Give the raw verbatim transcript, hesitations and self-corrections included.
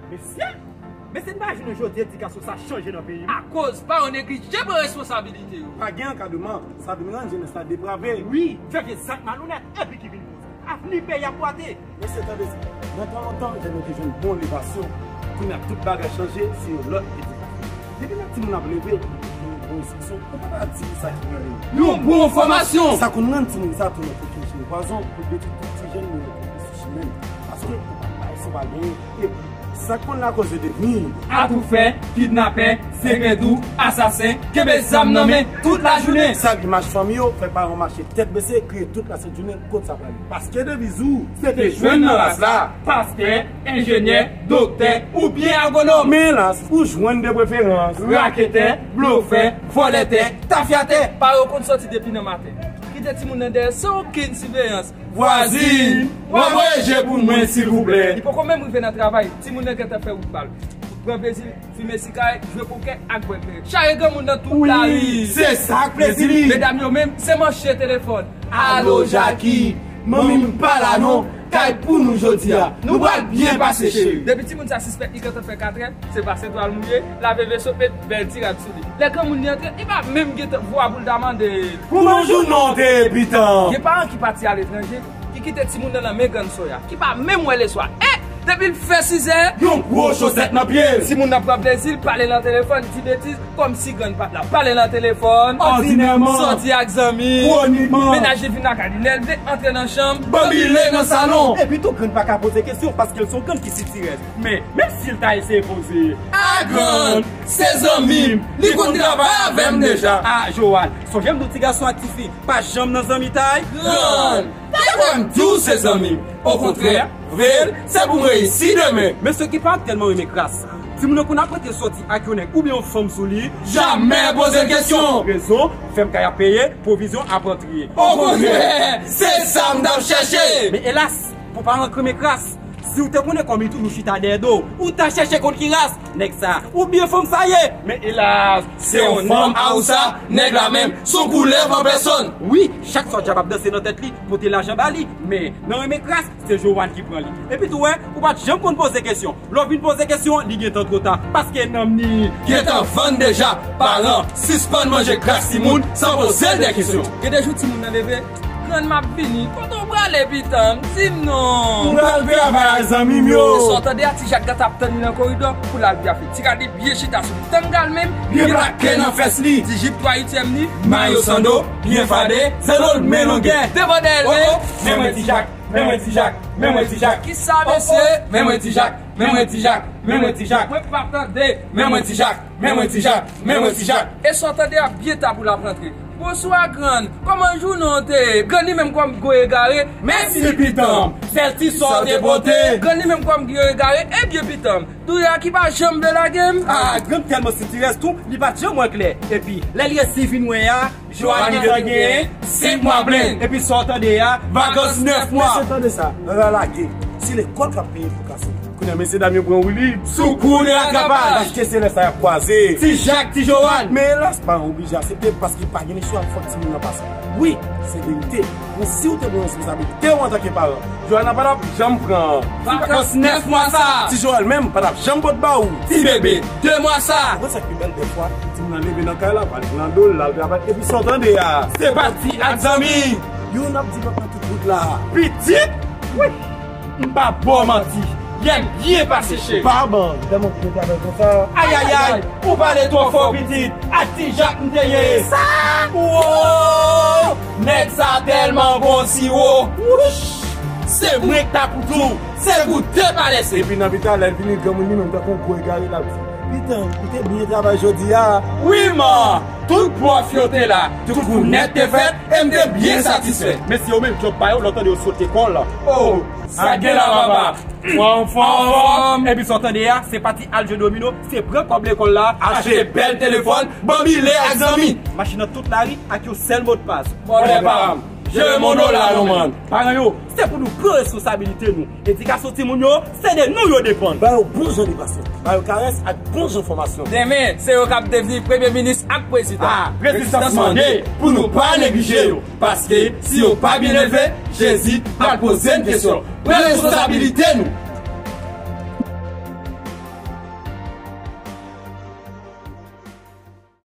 Mesye, mesye, n pa jwenn jodi edikasyon sa chanje nan peyi m. Akoz paran neglije pran responsabilite yo. Pa gen ankadreman, sa vin rann jenès la deprave. Wi, fè vye zak malonèt epi ki vin poze. Avni peyi ap bwate. Mesye, tande sa. Nan tan lontan, lè nou te jwenn bon levasyon, kounye a tout bagay chanje, se yon lòt edikasyon. Depi lè timoun ap leve, nou bon enstriksyon, ou pa ka di sa ki rele yon bon fòmasyon. Sa konn rann timoun sa tou nan kokenn chimè pwazon pou detwi tout ti jèn nou yo kokenn sou chimè. Paske ou pa bay sa w pa genyen. Epi, sa k konn lakoz yo devni atoufè, kidnapè, zengedou, asasen, kenbe zam nan men tout lajounen. Sal imaj fanmi yo, fè paran mache tèt bese, kriye tout lasent jounen kot sa prale. Paske deviz ou, se te jwenn nan ras la. Pastè, enjenyè, doktè, oubyen agwonòm. Men elas, ou jwenn de preferans raketè, blofè, vòlètè, tafyatè. Paran yo konn sòti depi nan maten, kite timoun nan dèyè san okenn siveyans. Vwazin, w ap voye je pou mwen, silvouplè. Li poko menm rive nan travay, timoun nan gentan fè wout ba l. Pran plezi l, fimen sikay, jwe pokè ak bwè kleren. Chare granmoun nan tout lari. Wi, se sa k plezi li. Medam yo menm, se manche telefòn. Alo, Jaki, manmi m pa la non. Kay pou nou jodi a. Nou pral byen pase, cheri. Depi timoun sa sispèk li gentan fè katrè, se pase twal mouye, lave veso, met bèl ti rad sou li. Lè granmoun li antre, li pa menm gentan vwa pou l ta mande l. Kouman jounen w te ye, pitan? Gen paran ki pati aletranje, ki kite timoun nan nan men grann soya, ki pa menm wè leswa. E, depi l fè sizè, yon gwo chosèt nan pye l. Timoun nan pran plezi l, pale nan telefòn, di betiz, kòmsi grann pa t la. Pale nan telefòn, òdinèman, sòti ak zanmi, kwonikman. Mennaj li vin lakay li, lè l vle antre nan chanm, banbile nan salon. Epi tou, grann pa ka poze kesyon, paske l se yon grann ki sitirèz. Men, menm si l ta eseye poze, a grann, se zanmi m, li konn travay avè m deja. A, Joal, sonje m di w ti gason ak ti fi pa janm nan zanmitay. Grann, te kwè m di w se zanmi m. Okontrè, vre l, se pou m reyisi demen. Mesye ki pa tèlman renmen kras, timoun yo konn ap rete sòti ak yon nèg oubyen yon fanm sou li, jamè poze l kesyon. Rezon, fè m kay ap peye, pwovizyon ap rantre. Okontrè, se sa m t ap chèche. Men elas, pou paran k renmen kras, si w te konnen kòman li toujou chita dèyè do w, ou ta chèche konn ki ras nèg sa oubyen fanm sa ye. Men elas, se yon fanm awousa, nèg la menm, se yon koulèv an pèsòn. Wi, chak swa dyab ap danse nan tèt li, pote lajan ba li. Men, nan renmen kras, se Joanne ki pran li. Epi tou, wè, ou pa t janm konn poze kesyon. Lè w vin poze kesyon, li gentan twò ta. Paske nanm li gentan vann deja. Paran, sispann manje kras timoun san poze l de kesyon. Gen de jou timoun nan leve, grann m ap vini, kote w prale pitan m? Di m non. M pral travay ak zanmi m yo. E sa w tande a, Ti Jak gentan ap tann li nan koridò pou l al pyafe. Ti rad li byen chita sou li. Tangral menm, li plake nan fès li. Ti jip twa uityèm li, mayo sando, byen fade, zalo l men longè. Devan dèyè l, men mwen Ti Jak, men mwen Ti Jak, men mwen Ti Jak. Kisa mesye? Men mwen Ti Jak, men mwen Ti Jak, men mwen Ti Jak. Mwen p ap tande. Men mwen Ti Jak, men mwen Ti Jak, men mwen Ti Jak. E sa w tande a, byen ta pou l ap rantre. Bonswa grann, kòman jounen w te ye? Grann li menm kòm gwo egare. Mèsi pitan m. Sèl ti sa w te pote. Grann li menm kòm gwo egare. Ebyen pitan m, Douya ki pa janm vle lage m. A, grann tèlman sitirèz tou, li pa t janm wè klè. Epi, lè l resi vin wè a, Joanne gentan genyen senk mwa plenn. Epi sa w tande a, vakans nèf mwa. Mesye, tande sa, rara lage. Se lekòl k ap peye pou kase. Kounye a, mesye dam yo pran woulib. Sou kou de ratrapaj. Paske se lè sa y ap kwaze. Ti Jak, Ti Joanne. Men elas, paran oblije aksepte paske pa gen lechwa, fòk timoun nan pase. Wi, se verite. Men si w te pran responsablite w antanke paran, Joanna pa t ap janm pran vakans nèf mwa sa. Ti Joel menm pa t ap janm pot ba w ti bebe de mwa sa. Ou konn sa k pi bèl dèfwa? Timoun nan leve nan kay la, valiz nan do l, l al travay, epi sa w tande a, se pati ak zanmi. Youn ap di lòt nan tout wout la. Pitit? Wi. M pa ba w manti. Yè m byen pase, cheri. Pa ban, tèlman w byen travay konsa. Ayayay, ou pale twò fò, pitit. Ak Ti Jak m te ye. Sa? Wo! Nèg sa tèlman gon siwo. Wouch! Se mwen k ta pou di w, se goute pa lese. Epi nan pita, lè l vini, granmoun li menm tankou yon gwo egare, l ap di, pitan, ou te byen travay jodi a. Wi, man! Tout pwòf yo te la, tout kou nèt te fèt, e m te byen satisfè. Mesye yo menm, djòb pa yo, lè w tande yo sote kò l. O, sa gen la, papa? Anfòm, anfòm. Epi sa w tande a, se pati al jwe domino, se pran kòb lekòl la, achte bèl telefòn, banbile ak zanmi. Machin nan tout lari ak yon sèl modpas. Vòlè pa m. Jere mono la non, man. Paran yo, se pou nou pran responsabilite nou. Edikasyon timoun yo, se de nou yo depann. Ba yo bon jan edikasyon. Ba yo karès ak bon jan fòmasyon. Demen, se yo k ap devni premye minis ak prezidan. A, rezistans mande pou nou pa neglije yo. Paske, si yo pa byen elve, Jezi pral poze n kesyon. Pran responsabilite nou.